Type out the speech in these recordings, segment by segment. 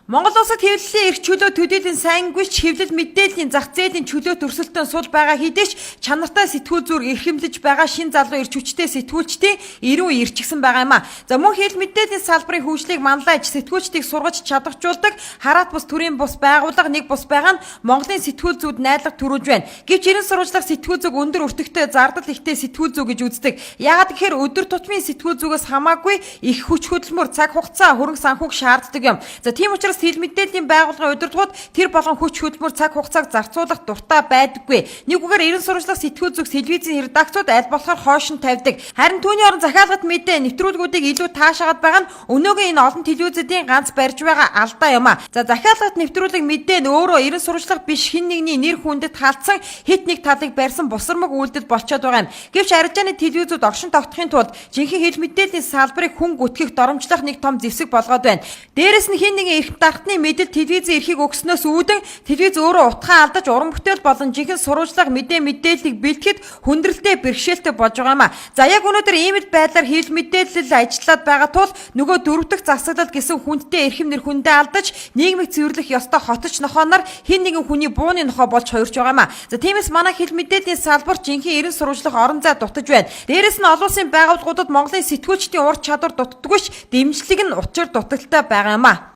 Монгол улсад хэвлэлийн эрх чөлөө төдийлөн сайнгүй ч хэвлэл мэдээллийн зах зээлийн чөлөөт өрсөлдөөн сул байгаа хэдий ч чанартай сэтгүүл зүйр эрхэмлэж байгаа шин залуу эрч хүчтэй сэтгүүлчдийн 90 үе ирчихсэн байгаа юм а. За мөн хэвлэл мэдээллийн салбарын хөгжлийг манлайж сэтгүүлчдийг сургаж чадваржуулдаг хараат бус төрийн бус байгууллага нэг бус байгаа нь Монголын сэтгүүл зүйд найдлага төрүүлж байна. Гэвч 90 сурвалжлах сэтгүүл зүйг өндөр өртөгтэй зардал ихтэй сэтгүүл зүй гэж үздэг. Яагаад гэхээр өдөр тутмын сэтгүүл зүгээс хамаагүй их хүч хөдөлмөр, цаг хугацаа, хөрөнгө санхүүг шаарддаг юм. За тийм учраас хэл мэдээллийн байгууллагын удирдлагууд тэр болгон хүч хөдөлмөр, цаг хугацааг зарцуулах дуртай байдаггүй. Нэг үгээр 90 сурвалжлах сэтгүүл зүг телевизийн редакцууд аль болохоор хойш нь тавьдаг. Харин түүний оронд захиалгад мэдээ нэвтрүүлгүүдийг илүү таашаагаад байгаа нь өнөөгийн энэ олон телевизүүдийн ганц барьж байгаа алдаа юм а. За захиалгад нэвтрүүлэг мэдээ нь өөрөө 90 сурвалжлах биш хин нэгний нэр хүндэд халдсан хит нэг талыг барьсан бусармаг үйлдэл болчоод байгаа юм. Гэвч арилжааны телевизүүд оршин тогтохын тулд жинхэнэ хэл мэдээллийн салбарыг хүн гүтгэх доромжлох нэг том зэвсэг болгоод байна. Дээрэс нь хин нэгэн эрх дартны мэдэл телевизийн эрхийг өгснөөс үүдэн телевиз өөрөө утгаа алдаж уран бүтээл болон жинхэнэ сурвалжлах мэдээ мэдээллийг бэлтгэхэд хүндрэлтэй бэрхшээлтэй болж байгаа юм а. За яг өнөөдөр ийм л байдлаар хэл мэдээлэл ажиллаад байгаа тул нөгөө дөрөв дэх засаглал гэсэн хүндтэй эрхэм нэр хүндээ алдаж нийгмийг цэвэрлэх ёстой хотч нохооноор хин нэгэн хүний бууны нохоо болж хувирч байгаа юм а. За тиймээс манай хэл мэдээллийн салбар жинхэнэ 90 сурвалжлах орон зай дутаж байна. Дээрэс нь олон улсын байгууллагуудад Монголын сэтгүүлчдийн ур чадвар дутдаггүй ч дэмжлэг нь учир дутагдaltaй байгаа юм а.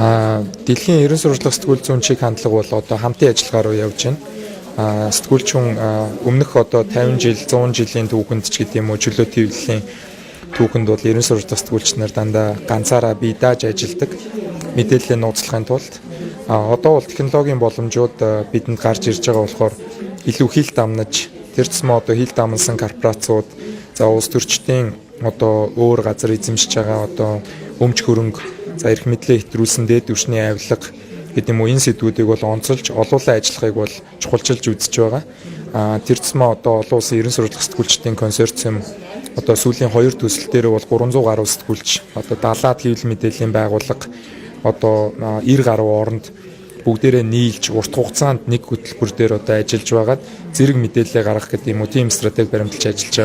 Дэлхийн 90 сурвалжлах сэтгүүл зүйн чиг хандлага бол одоо хамтын ажиллагаа руу явж байна. Сэтгүүлч хүн өмнөх одоо 50 жил, 100 жилийн түүхэнд ч гэдэг юм уу чөлөө хэвлэлийн түүхэнд бол 90 сурвалжлах сэтгүүлч нар дандаа ганцаараа бие дааж ажилладаг мэдээлэлээ нууцлахын тулд одоо бол технологийн боломжууд бидэнд гарч ирж байгаа болохоор илүү хил дамнаж тэр тусмаа одоо хил дамнасан корпорациуд за улс төрчдийн одоо өөр газар эзэмшиж байгаа одоо өмч хөрөнгө за эрх мэдлээ хэтрүүлсэн дээд түвшний авилга гэдэг юм уу энэ сэдвүүдийг бол онцолж олуулаа ажиллахыг бол чухалчилж үзэж байгаа. Тэр тусмаа одоо олон улсын 90 сурвалжлах сэтгүүлчдийн консорциум одоо сүүлийн хоёр төсөл дээр бол 300 гаруй сэтгүүлч одоо 70-аад хэвлэл мэдээллийн байгууллага одоо 90 гаруй оронд бүгдээрээ нийлж урт хугацаанд нэг хөтөлбөр дээр одоо ажиллаж байгаад зэрэг мэдээлэлээ гаргах гэдэг юм уу тийм стратеги баримталж ажиллаж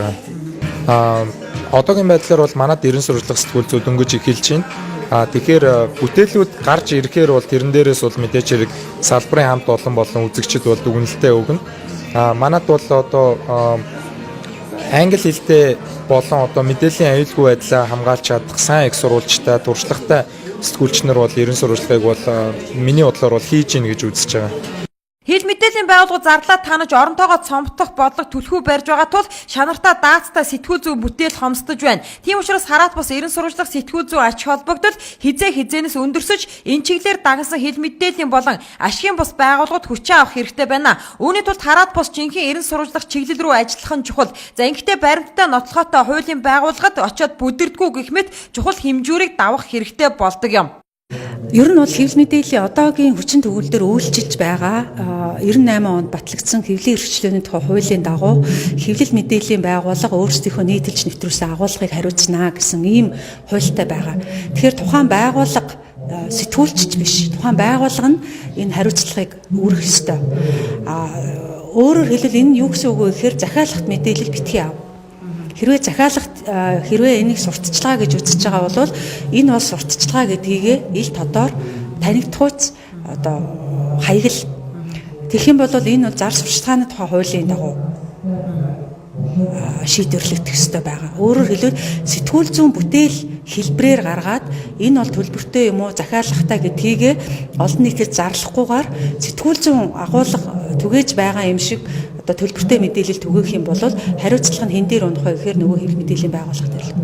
байгаа. Одоогийн байдлаар бол манад 90 сурвалжлах сэтгүүл зүй дөнгөж эхэлж байна. Тэгэхээр бүтээлүүд гарч ирэхээр бол тэрэн дээрээс бол мэдээж хэрэг салбарын хамт олон болон үзэгчид бол дүгнэлтээ өгнө. Манад бол одоо англи хэлтэй болон одоо мэдээллийн аюулгүй байдлаа хамгаалж чадах сайн их сурвалжтай, туршлагатай сэтгүүлч нар бол 90 сурвалжлагыг бол миний бодлоор бол хийж гин гэж үзэж байгаа. Хэл мэдээллийн байгууллагууд зарлаа танаж оронтойгоо цомтох бодлого түлхүү барьж байгаа тул шанартай даацтай сэтгүүл зүй бүтээл хомсдож байна. Тийм учраас хараат бус 90 сурвалжлах сэтгүүл зүй ач холбогдол хизээ хизээнээс өндөрсөж энэ чиглэлээр дагнсан хэл мэдээллийн болон ашигын бус байгууллагууд хүчээ авах хэрэгтэй байна. Үүний тулд хараат бус жинхэнэ 90 сурвалжлах чиглэл рүү ажиллах нь чухал. За ингэхдээ баримттай нотлохоотой хуулийн байгууллагад очиод бүдэрдгүү гэх мэт чухал хэмжүүрийг давах хэрэгтэй болдог юм. Ер нь бол хэвлэл мэдээллийн одоогийн хүчин төгөлдөр үйлчилж байгаа 98 онд батлагдсан хэвлэлийн эрхчлөөний тухай хуулийн дагуу хэвлэл мэдээллийн байгууллага өөрсдийнхөө нийтэлж нэвтрүүлсэн агуулгыг хариуцнаа гэсэн ийм хуультай байгаа. Тэгэхээр тухайн байгууллага сэтгүүлчч биш. Тухайн байгууллага нь энэ хариуцлагыг үүрэх ёстой. Өөрөөр хэлбэл энэ юу гэсэн үг вэ гэхээр захиалгат мэдээлэл битгий ав. Хэрвээ захиалгат хэрвээ энийг сурталчилгаа гэж үзэж байгаа бол энэ бол сурталчилгаа гэдгийг ил тодоор танигдахуйц одоо хаягл. Тэгэх юм бол энэ бол зар сурталчилгааны тухай хуулийн дагуу шийдвэрлэгдэх ёстой байгаа. Өөрөөр хэлбэл сэтгүүл зүйн бүтээл хэлбрээр гаргаад энэ бол төлбөртэй юм уу захиалгатай гэдгийг олон нийтэд зарлахгүйгээр сэтгүүл зүйн агуулга түгээж байгаа юм шиг одоо төлбөртэй мэдээлэл түгээх юм бол хариуцлага нь хэн дээр унах вэ гэхээр нөгөө хэвлэл мэдээллийн байгууллага дээр л.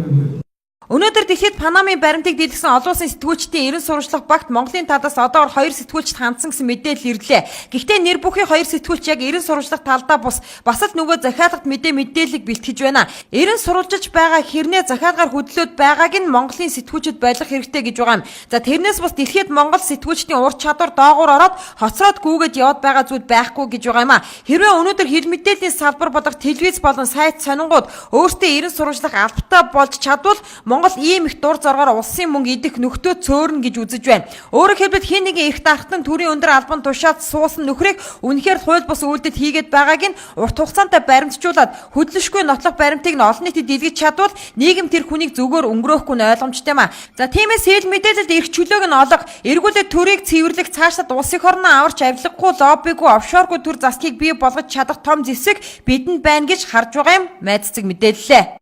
Өнөөдөр дэлхийд Панамын баримтыг дийлгсэн олон улсын сэтгүүлчдийн 90 сурвалжлах багт Монголын талаас одоогор 2 сэтгүүлчд хандсан гэсэн мэдээлэл ирлээ. Гэхдээ нэр бүхий 2 сэтгүүлч яг 90 сурвалжлах талдаа бус бас л нөгөө захиалгад мэдээ мэдээллийг бэлтгэж байна. 90 сурвалжиж байгаа хэрнээ захиалгаар хөдлөөд байгааг нь Монголын сэтгүүлчид болох хэрэгтэй гэж байгаа юм. За тэрнээс бус дэлхийд Монгол сэтгүүлчдийн ур чадвар доогуур ороод хоцроод гүгээд яваад байгаа зүйл байхгүй гэж байгаа юм а. Хэрвээ өнөөдөр хэл мэдээллийн салбар болох телевиз болон сайт сонингууд өөрсдөө 90 сурвалжлах албатай болж чадвал Монгол ийм их дур зоргоор улсын мөнгө идэх нөхдөө цөөрнө гэж үзэж байна. Өөрөөр хэлбэл хэн нэгэн эрх дархтан төрийн өндөр албан тушаалд суусан нөхрийг үнэхээр хууль бус үйлдэл хийгээд байгааг нь урт хугацаанд баримтжуулаад хөдлөшгүй нотлох баримтыг нь олон нийтэд дэлгэж чадвал нийгэм тэр хүнийг зүгээр өнгөрөөхгүй нь ойлгомжтой юм а. За тиймээс хэвлэл мэдээлэлд эрх чөлөөг нь олго, эргүүлээд төрийг цэвэрлэх, цаашдад улс эх орноо аварч авилгагүй, лоббигүй, офшоргүй төр засгийг бий болгож чадах том зэвсэг бидэнд байна гэж харж байгаа юм. Майз цэцэг мэдээллээ.